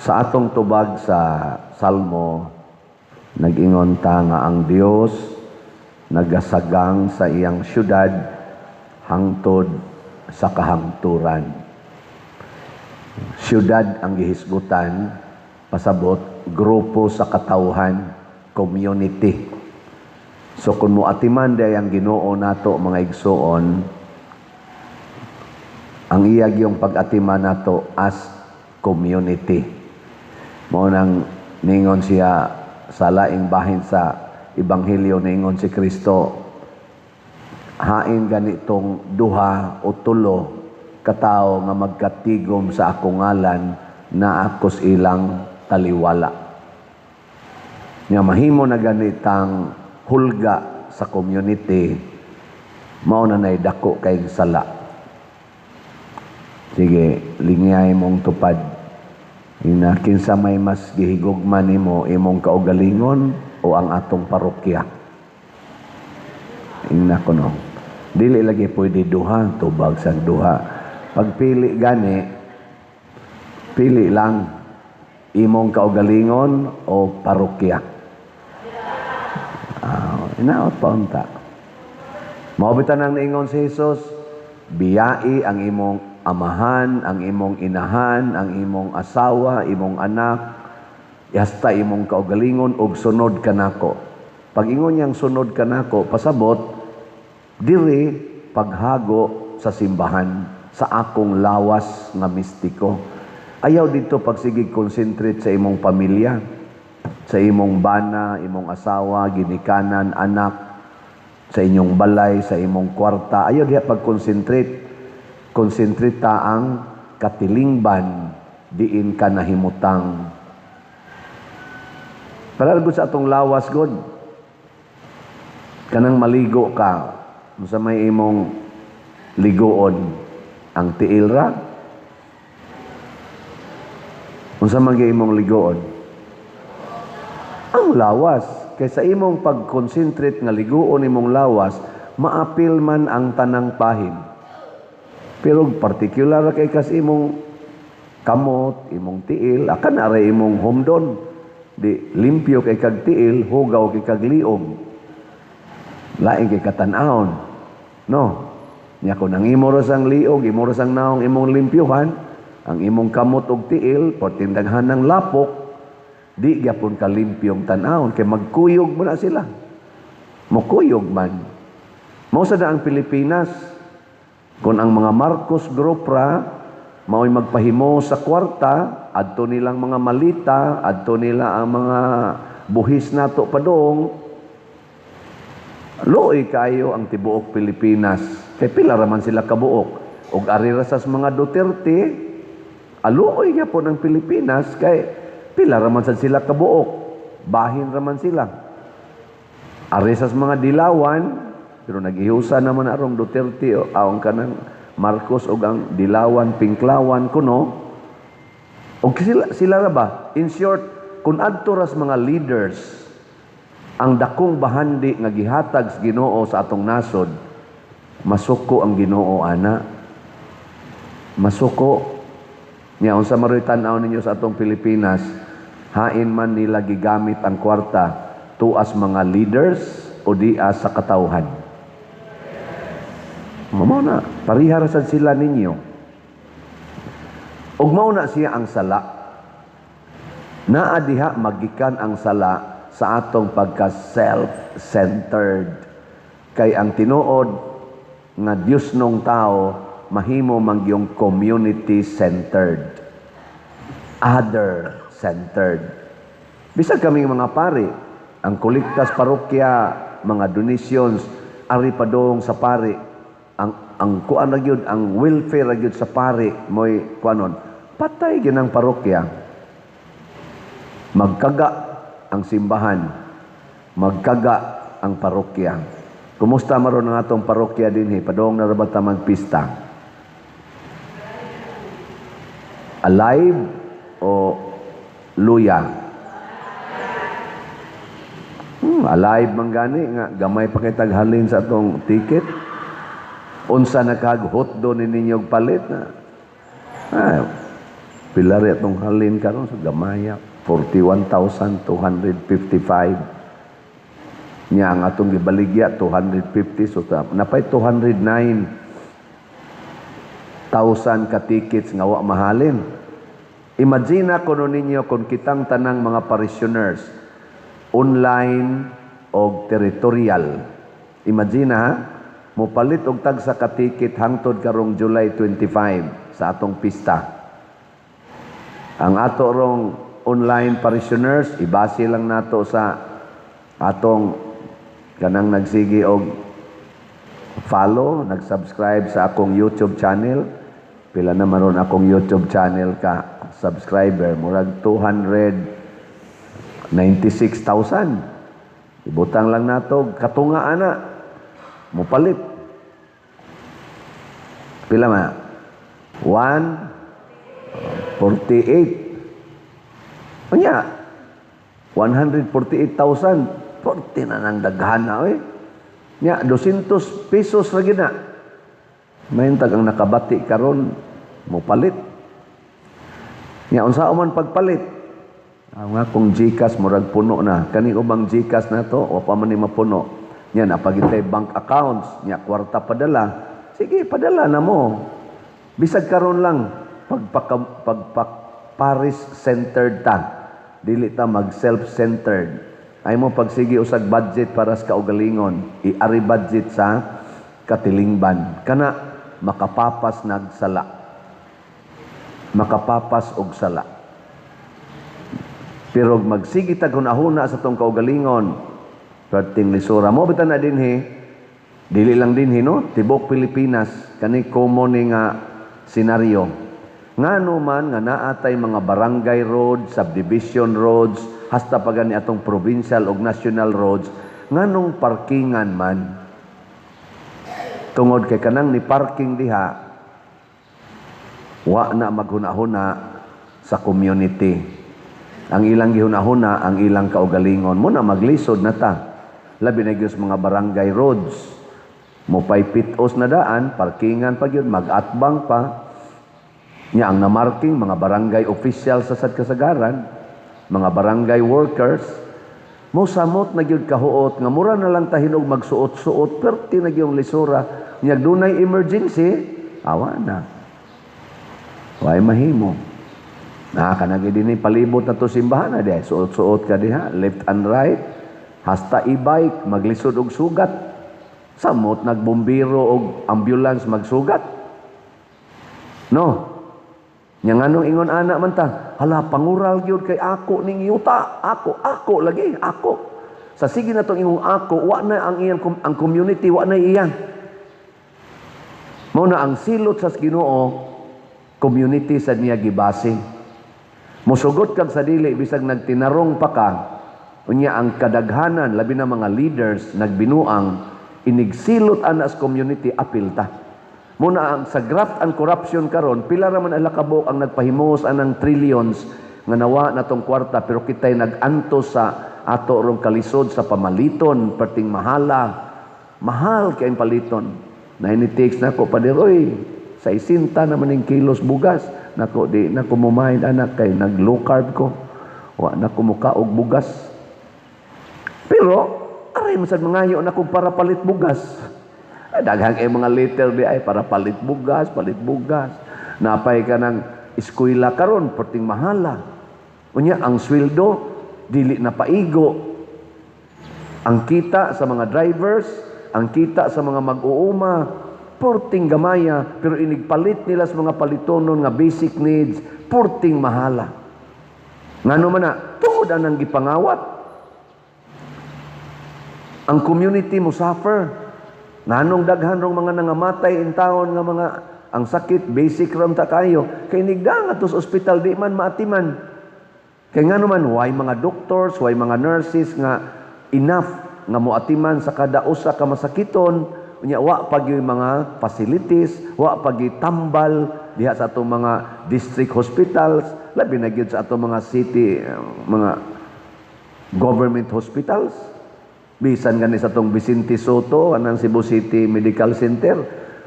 Sa atong tubag sa Salmo, nag-ingon ta nga ang Dios nagasagang sa iyang syudad hangtod sa kahangturan. Syudad ang gihisgutan, pasabot grupo sa katawhan, community. So kung moatiman day ang Ginoo nato, mga igsuon, ang iya gyung pag-atiman nato as community. Mao nang ningon siya sa laing bahin sa Ebanghelyo, ningon si Kristo, hain ganitong duha o tulo katawo nga magkatigom sa akong ngalan, na akos ilang taliwala. Nga mahimo na ganitang hulga sa community, mao na nay dako kay sala. Sige, lingyay mong tupad. Ina, kinsa may mas gihigugma nimo, imong kaugalingon o ang atong parokya? Ingna ko, no. Dili lagi pwede duha, tubag sa duha. Pagpili gani, pili lang, imong kaugalingon o parokya. Ah, inaot pa unta. Mao bitaw nang niingon si Jesus, biyai ang imong amahan, ang imong inahan, ang imong asawa, imong anak, hasta imong kaugalingon ug sunod kanako. Pag ingon niyang sunod kanako, pasabot diri paghago sa simbahan sa akong lawas nga mistiko. Ayaw dito pagsigig concentrate sa imong pamilya, sa imong bana, imong asawa, ginikanan, anak, sa inyong balay, sa imong kwarta. Ayaw diha pag-concentrate. Concentrate ta ang katilingban diin ka nahimutang. Para gud sa atong lawas god. Kanang maligo ka, sa may imong ligoon, ang tiil ra? Unsa man gyud imong ligoon? Ang lawas. Kay sa imong pag-concentrate nga ligoon imong lawas, maapil man ang tanang bahin. Pero particular kay kas imong kamot, imong tiil, akan aray imong humdon. Di limpyo kay kag tiil, hugaw kay kag liog. Lain kay katan-awon. No? Nya kung ang imo ra sang liog, imo ra sang naong imong limpyuhan, ang imong kamot og tiil, porting daghan ng lapok, di gyapon ka limpyong tan-awon kay magkuyog mo na sila. Mokuyog man. Mao sa na ang Pilipinas. Kung ang mga Marcos Group ra mao'y magpahimo sa kwarta, adto nilang mga malita, adto nila ang mga buhis nato padong, luoy kayo ang tibuok Pilipinas. Kay pila ra man sila kabuok. Og ari ra sa mga Duterte, aluoy gyapon ang Pilipinas kay pila ra man sad sila kabuok. Bahin ra man sila. Ari sa mga dilawan, pero nag-ihusa naman arong Duterte o ang kanang Marcos og ang dilawan, pinklawan kuno. Og sila, sila ra ba? In short, kung adto ras mga leaders ang dakong bahandi nga gihatag sa Ginoo sa atong nasod, masuko ang Ginoo ana. Masuko. Nya unsa maroy tan-aw ninyo sa atong Pilipinas, hain man nila gigamit ang kwarta tuas mga leaders o dia sa katawhan? Mao na, pareha ra sad sila ninyo. Ug mao na siya ang sala. Naa diha magikan ang sala sa atong pagka self-centered. Kay ang tinuod nga Dios nung tao mahimo man gyung community-centered. Other-centered. Bisag kaming mga pari, ang kolektas parokya, mga donations, ari padong sa pari, ang kuan ra gyud, ang welfare ra gyud sa pari mo'y kuanon, patay gyud ang parokya. Magkaga ang simbahan, magkaga ang parokya. Kumusta maron ang atong parokya dinhi? Padong na ra ba ta magpista? Alive o luya? Alive man gani nga gamay pa kay taghalin sa atong ticket. Unsa na kag hotdo ni ninyo palit na? Ah, Pila ri atong halin karon sa gamaya? 41,255. Nya ang atong gibaligya 250, so napay 209,000 ka tickets nga wa mahalin. Imagine kuno ninyo kung kitang tanang mga parishioners, online o territorial. Imagine ha, mopalit og tagsa ka ticket hangtod karong July 25 sa atong pista. Ang ato rong online parishioners, ibase lang nato sa atong kanang nagsigi og follow, nag-subscribe sa akong YouTube channel. Pila na maron akong YouTube channel ka subscriber? Murag 296,000. Ibutang lang nato katunga ana mopalit. Pila ma? 148. Unya, 148,000. 40 na nang daghan na, oy. Nya, 200 pesos lagi na. Mahintag ang nakabati karon mopalit. Nya, unsa man pagpalit? Ang akong GCash murag puno na. Kani ubang GCash na to, wa pa man ni mapuno. Nya napagitay bank accounts, nya kwarta padala. Sige, padala na mo. Bisag karon lang pagpaka, pagpak parish centered ta. Dili ta mag self-centered. Ay mo pagsige usag budget para sa kaugalingon, iari budget sa katilingban. Kana makapapas nagsala. Makapapas og sala. Pero magsige tag hunahuna sa tong kaugalingon, perting lisura mo bitan na dinhi, dili lang dinhi, no, tibok Pilipinas kani common ni nga senaryo. Ngano man nga naatay mga barangay roads, subdivision roads, hasta pa gani atong provincial ug national roads, nganong parkingan man? Tungod kay kanang ni parking diha, wa na maghunahuna sa community. Ang ilang gihunahuna, ang ilang kaugalingon. Muna maglisod na ta. Labi na gyud sa mga barangay roads. Mopay pitos na daan, parkingan pa gyud, mag-atbang pa. Nya ang namarking mga barangay official sa sad kasagaran, mga barangay workers, mo samot na gyud kahuot nga mura na lang tahinog magsuot-suot, perti na gyud lisura. Nya dunay emergency, awa na. Way mahimo. Na kanagi dinhi palibot na to simbahan na diha, suot-suot ka diha, left and right, hasta e-bike maglisod og sugat. Samot nagbombero og ambulance magsugat. No. Nya nganong ingon ana man ta? Hala, pangural gyud kay ako ning yuta, ako, ako lagi, ako. Sa sige na tong ingong ako, wa na ang iyang ang community, wa na iya. Mao na ang silot sa Ginoo, community sa niya gibase. Mosugot kag sa dili, bisag nagtinarong pa ka, unya ang kadaghanan, labi na mga leaders, nagbinuang, inigsilot ana sa community, apil ta. Muna ang sa graft and corruption karon, pila ra man ala kabuok ang nagpahimos anang trillions nga nawa na tong kwarta, pero kitay nag-antos sa ato rong kalisod sa pamaliton, perting mahala. Mahal kay ang paliton. Na nako pader, oy, sa isinta naman ning kilos bugas. Nako, di na ko mumahin anak kay nag low carb ko. Wa na ko mukaog bugas. Pero aray man sad mangayo na kong para palit bugas. Ay, daghang kay mga liter di ay para palit bugas, palit bugas. Napay ka ng eskwela karon, perting mahala. Unya ang sweldo dili na paigo. Ang kita sa mga drivers, ang kita sa mga mag-uuma, porting gamaya, pero inigpalit nila sa mga palitonon nga basic needs, porting mahala. Ngano man na, tungod anang gipangawat. Ang community mo suffer. Nganong daghan rong mga nangamatay in taon nga mga ang sakit basic ram ta kayo kay nigda nga sa ospital di man maatiman. Kay ngano man why mga doctors, why mga nurses nga enough nga moatiman sa kada usa ka masakiton, unya wa pa gyud mga facilities, wa pa gyud tambal diha sa atong mga district hospitals, labi na gyud sa atong mga city, mga government hospitals. Bisan gani sa atong Vicente Sotto, anang Cebu City Medical Center,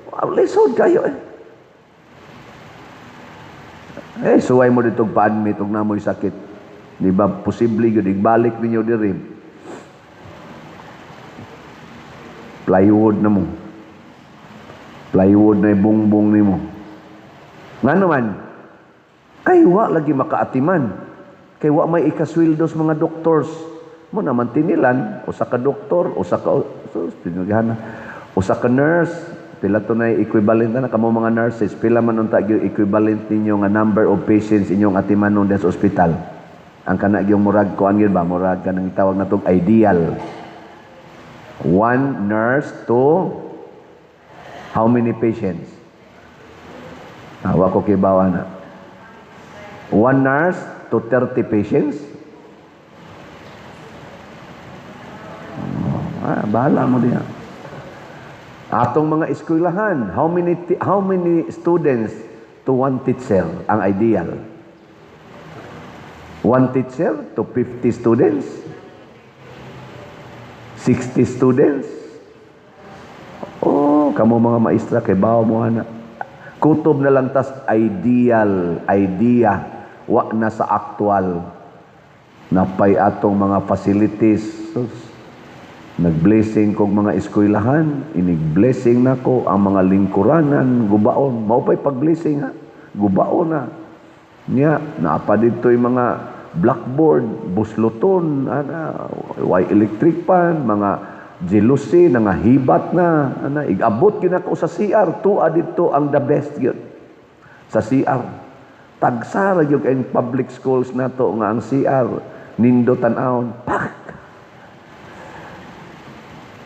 wow, lisod kayo eh. Eh, suway mo dito pa-admit og namoy sakit. Di ba posible gyud igbalik ninyo diri? Plywood na mo. Plywood na ibungbong nimo. Ngano man? Kay wa lagi makaatiman. Kay wa may ikasweldo sa mga doctors. Mo naman tinilan, usa ka doktor, usa ka sus, pinagana. Usa ka nurse, pila to na equivalent na kamo mga nurses, pila man unta gyud equivalent ninyo nga number of patients inyong atimanon sa ospital? Ang kana gyud murag kuan gyud ba, murag kanang itawag natong ideal. One nurse to how many patients? Ah, wa ko kibaw na. One nurse to 30 patients? Ah, bahala mo diha. Atong mga eskwelahan, how many students to one teacher ang ideal? One teacher to 50 students? 60 students? Oh, kamo mga maestra kay bawo mo ana. Kutob na lang tas ideal, idea, wa na sa actual. Napay atong mga facilities. Sus, nag-blessing kog mga eskwelahan, inig-blessing nako ang mga lingkuranan, gubaon. Mao pa'y pag-blessing ha, gubaon na. Nya, naapa dito'y mga blackboard, busloton, ana, way electric pan, mga jealousy, nangahibat na, ana, igabot gyud nako sa CR, tuwa dito ang the best gyud sa CR. Tagsara gyud ang public schools nato nga ang CR, nindo tan-awon, pak!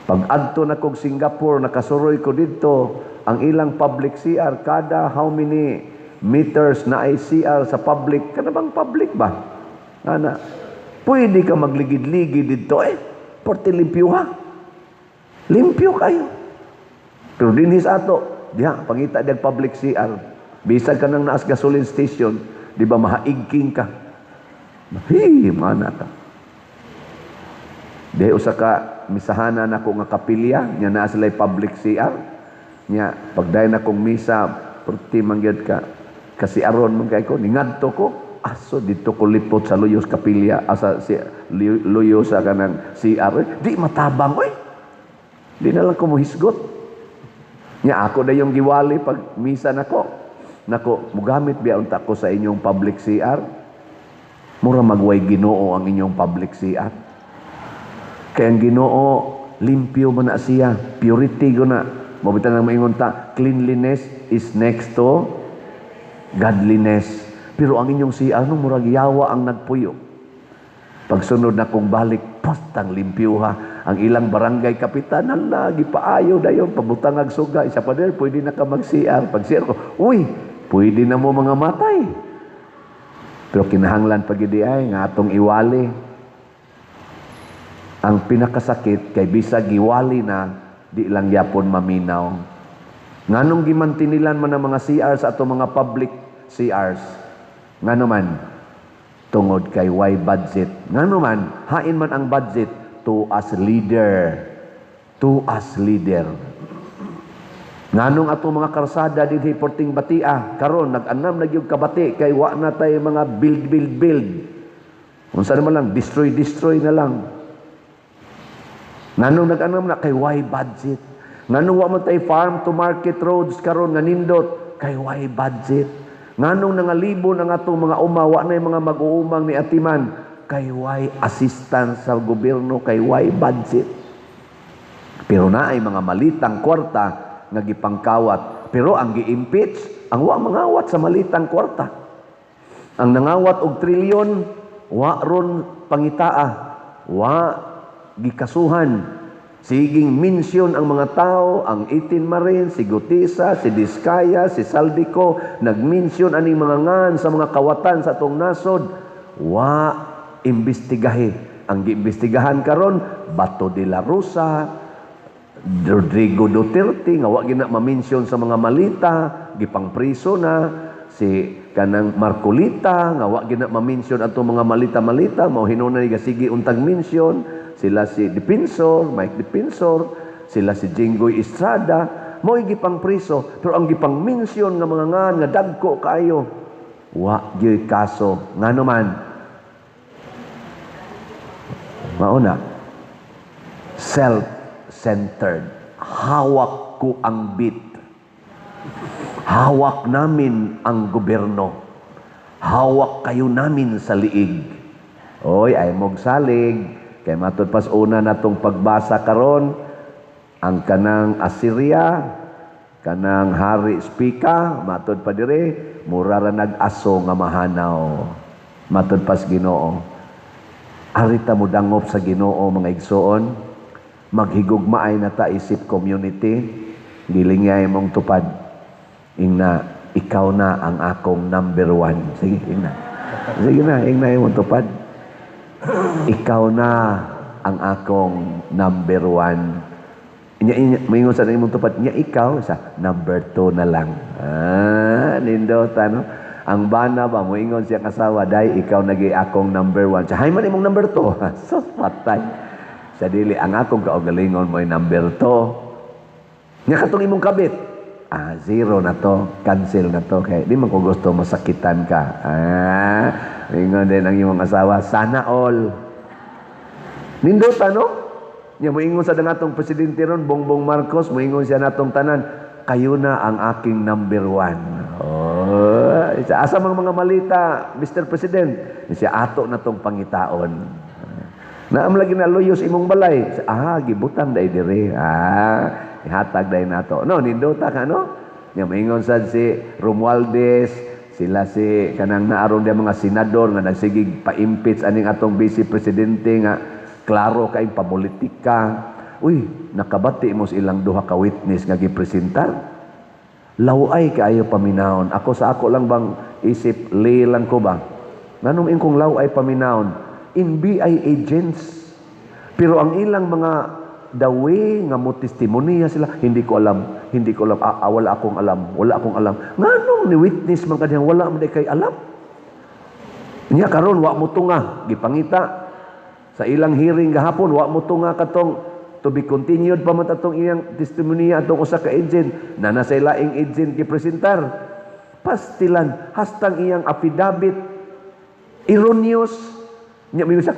Pag adto na kog Singapore, nakasuroy ko dito, ang ilang public CR, kada how many meters na ay CR sa public, kana bang public ba? Ana, pwede ka magligid-ligid dito eh. Porte limpyo ha. Limpyo kayo. Pero dinhi sa ato, diha, pangita diag public CR. Bisag ka nang naas gasoline station, di ba mahaigking ka? Hi, mana ka. Di usa ka misahana nako nga kapilya, nya naa sila'y public CR. Nya pagdayon akong misa, perti man gyud ka kasi aron man kay ko ningadto ko aso dito ko lipot sa luyos kapilya asa si luyo sa kanang CR, di matabang oy. Di na lang ko mohisgot. Nya ako na yung giwali pag misa nako. Nako, mugamit biya unta ko sa inyong public CR. Mura magway Ginoo ang inyong public CR. Kaya ang Ginoo limpyo man na siya, purity go na. Mabitan ang maingon ta, cleanliness is next to godliness. Pero ang inyong CR no murag yawa ang nagpuyo. Pagsunod na kong balik, postang limpyo ha. Ang ilang barangay kapitan, hala, gipaayo dayon, pabutang ag suga. Isa pa din, pwede na ka mag-CR. Pag CR ko, uy, pwede na mo mga matay. Pero kinahanglan pag ay nga atong iwali. Ang pinakasakit, kay bisag giwali na, di lang yapon maminaw. Nganong gimantinilan man ang mga CR sa atong mga public CRs? Ngano man? Tungod kay why budget. Ngano man? Hain man ang budget to us leader. To us leader. Nganong atong mga karsada dinhi porting batia karon nag-anam na gyud kabati kay wa na tay mga build build build. Unsa naman lang destroy destroy na lang. Nganong nag-anam na kay why budget. Nganong wa man tay farm to market roads karon nga nindot kay why budget. Nganong nangalibo na nga atong mga uma, wa na mga mag-uumang ni atiman kay why assistance sa gobyerno, kay why budget. Pero naay mga malitang kwarta nga gipangkawat. Pero ang gi-impeach, ang wa mangawat sa malitang kwarta. Ang nangawat og trilyon, wa ron pangitaa, wa gikasuhan. Siging minsyon ang mga tao, ang Itin Marin, si Gutisa, si Diskaya, si Saldico, nagminsyon aning mga ngan sa mga kawatan sa atong nasod, wa imbestigahe. Ang giimbestigahan karon Bato de la Rosa, Rodrigo Duterte, nga wa gina ma-mention sa mga malita, gipangpriso na si kanang Marcolita, nga wa gina ma-mention atong mga malita-malita, mao hinunay gasigi untag mention sila si Defensor, Mike Defensor, sila si Jinggoy Estrada, mao gipang priso, pero ang gipang mention nga mga ngan nga dagko kaayo Wa gyoy kaso. Ngano man? Mauna. Self-centered. Hawak ko ang bit. Hawak namin ang gobyerno. Hawak kayo namin sa liig. Oy, ay mog salig. Kay matud pas una natong pagbasa karon, ang kanang Assyria, kanang hari Spika, matud pa dire, mura ra nag-aso nga mahanaw. Matud pas Ginoo. Arita mo dangop sa Ginoo, mga igsoon. Maghigugmaay na ta isip community. Gilingay mong tupad. Ingna, ikaw na ang akong number one. Sige, ingna. Sige na, ingna imong tupad. Ikaw na ang akong number one. Inya, inya, moingon sa imong tupad, nya ikaw sa number two na lang. Ah, nindot, ano? Ang bana ba, moingon siya asawa, "Day, ikaw nagi akong number one." Siya, "Hay man imong number two." So, patay. Sa dili, ang akong kaugalingon mo'y number two. Nya katong imong kabit, ah, zero na to, cancel na to. Kay di man ko gusto masakitan ka. Ah, ingon din ang imong asawa, "Sana all." Nindot, ano? Nya moingon sa atong presidente ron, Bongbong Marcos, moingon siya natong tanan, "Kayo na ang aking number one." Oh, asa mang mga malita, Mr. President? Siya, "Ato na tong pangitaon. Naam lagi na luyos imong balay. Ah, gibutang day dire. Ah, ihatag day nato." No, nindota ka, no? Nya moingon sad si Romualdez, sila si kanang naaron dia mga senador nga nagsigig pa-impeach aning atong vice presidente nga klaro kay papolitika. Uy, nakabati mo sa ilang duha ka witness nga gipresentar. Laway kaayo paminawon. Ako sa ako lang bang isip, lay lang ko ba? Nganong ingkong laway paminawon? NBI agents. Pero ang ilang mga the way nga mo testimonya sila, "Hindi ko alam, hindi ko alam, ah, ah, wala akong alam, wala akong alam." Nganong ni witness man kadiyang wala man kay alam? Nya karon wa mo tunga, gipangita sa ilang hearing gahapon, wa mo tunga katong to be continued pa man atong iyang testimonya atong usa ka agent na nasa laing agent gipresentar. Pastilan hastang iyang affidavit erroneous. Nya may siya,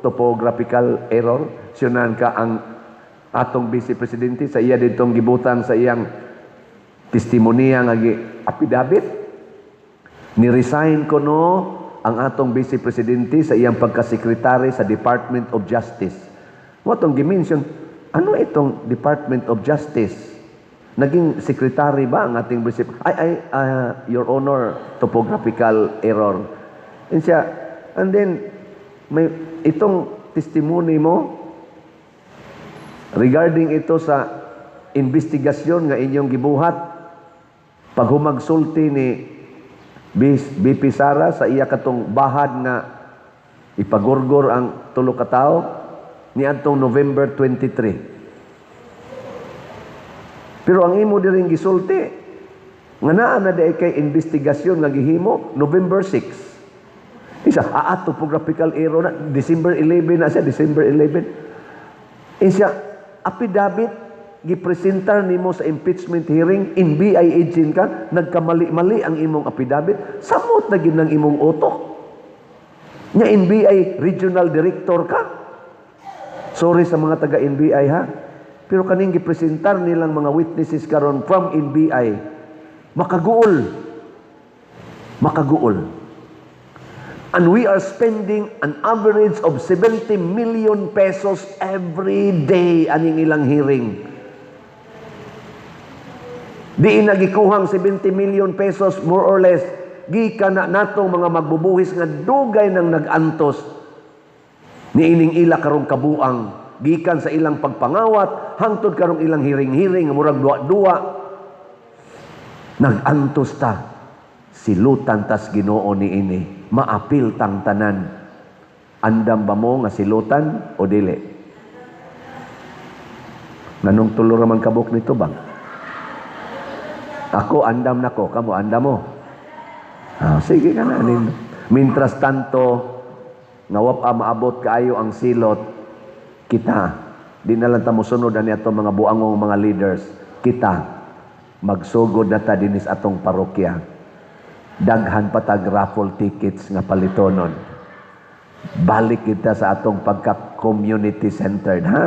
topographical error. Siyunan ka ang atong vice presidente sa iya ditong gibutang sa iyang testimonya nga gi affidavit. Ni-resign ko no ang atong vice presidente sa iyang pagkasekretary sa Department of Justice. Mo tong gimension, ano itong Department of Justice? Naging secretary ba ang ating vice? Ay, ay, Your Honor, topographical error. And siya, and then, may itong testimony mo regarding ito sa investigasyon nga inyong gibuhat paghumagsulti ni VP Sara sa iya katong bahad nga ipagurgor ang tulo ka tawo niadtong November 23. Pero ang imo diring gisulti nga naa na diay kay investigasyon nga gihimo November 6. Isa, topographical error na, December 11 na siya, December 11. Isa, affidavit, gipresentar nimo sa impeachment hearing, NBI agent ka, nagkamali-mali ang imong affidavit, samot na gid ng imong utok. Nya NBI regional director ka. Sorry sa mga taga NBI ha. Pero kaning gipresentar nilang mga witnesses karon from NBI, makaguol. Makaguol. And we are spending an average of 70 million pesos every day aning ilang hearing. Di nagikuhang 70 million pesos more or less gikan na natong mga magbubuhis nga dugay nang nag-antos ni ining ila karong kabuang gikan sa ilang pagpangawat hangtod karong ilang hearing-hearing nga murag duwa-duwa nag-antos ta. Silutan tas Ginoo ni ini, maapil tang tanan. Andam ba mo nga silutan o dili? Nganong tulo ra man kabuk nito bang? Ako andam nako, kamo andam mo? Ah, sige ka na nin. Mientras tanto nga wa pa maabot kaayo ang silot, kita di na lang ta mosunod ani atong mga buangong mga leaders. Kita magsugod na ta dinis atong parokya. Daghan pa tag raffle tickets nga palitonon. Balik kita sa atong pagka-community centered, ha?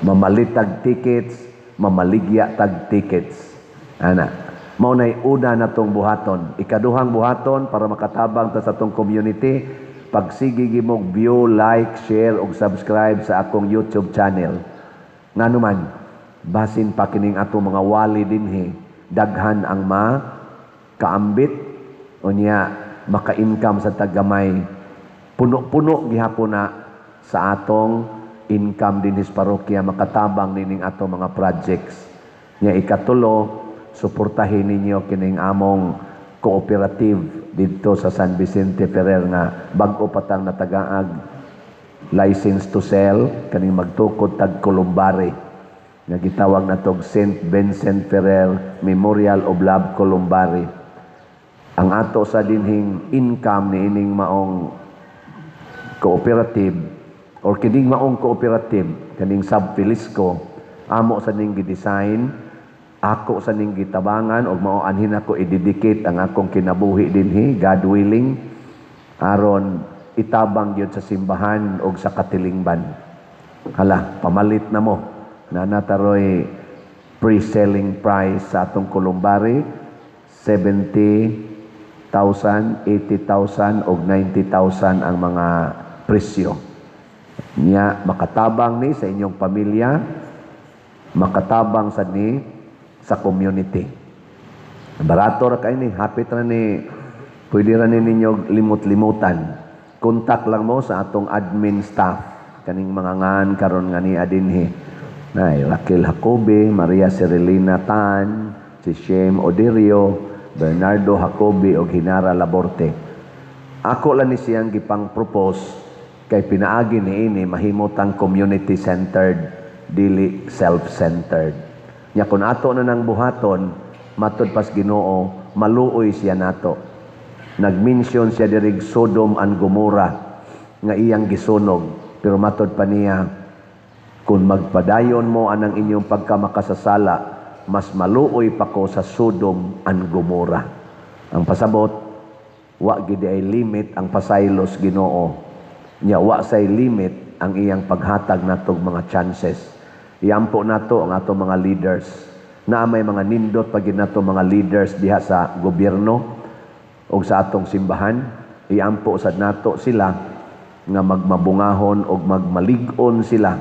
Mamalit tag tickets, mamaligya tag tickets. Ana. Mao nay una natong buhaton. Ikaduhang buhaton para makatabang ta sa atong community, pagsige gimog view, like, share ug subscribe sa akong YouTube channel. Ngano man, basin pa kining atong mga wali dinhi, daghan ang ma kaambit unya maka-income sa taggamay. Puno-puno gihapon na sa atong income dinhi sa parokya, makatabang nining atong mga projects. Nya ikatulo, suportahin ninyo kining among cooperative didto sa San Vicente Ferrer nga bag-o patang natagaag license to sell, kaning magtukod tag columbary nga gitawag natog St. Vincent Ferrer Memorial of Love Columbary. Ang ato sa dinhing income niining maong cooperative or kining maong cooperative, kaning Sub Felisco, amo sa ning gi-design, ako sa ning gitabangan og mao anhin ako i-dedicate ang akong kinabuhi dinhi, God willing, aron itabang gyud sa simbahan og sa katilingban. Hala, pamalit na mo na nataroy pre-selling price sa atong columbary, 70,000, 80,000 og 90,000 ang mga presyo. Nya makatabang ni sa inyong pamilya, makatabang sa ni sa community. Barato ra kay ni, hapit ra ni, pwede ra ni ninyo limot-limutan. Kontak lang mo sa atong admin staff kaning mga ngan karon nga ni dinhi. Nay Raquel Jacobe, Maria Serelina Tan, si Shem Odirio, Bernardo Jacobe ug Hinara Laborte. Ako lang ni siyang gipang-propose kay pinaagi niini mahimutang community-centered, dili self-centered. Nya kung ato na nang buhaton, matud pas Ginoo, maluoy siya nato. Nag-mention siya dirig Sodom and Gomorrah nga iyang gisunog, pero matud pa niya, kung magpadayon mo anang inyong pagkamakasasala, mas maluoy pa ko sa Sodom and Gomorrah. Ang pasabot, wa gid ay limit ang pasaylos Ginoo. Nya wa say limit ang iyang paghatag natog mga chances. Iampo nato ang atong mga leaders. Na may mga nindot pag nato mga leaders diha sa gobyerno o sa atong simbahan. Iampo sad nato sila nga magmabungahon o magmalig-on sila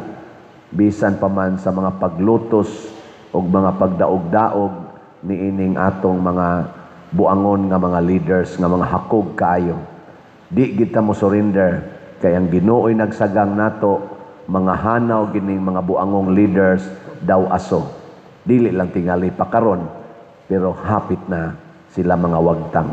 bisan pa man sa mga paglutos o mga pagdaog-daog niining atong mga buangon nga mga leaders nga mga hakog kaayo. Di kita mo surrender kay ang Ginoo'y nagsagang nato, mga hanaw gining mga buangong leaders daw aso. Dili lang tingali pa karon, pero hapit na sila mga wagtang.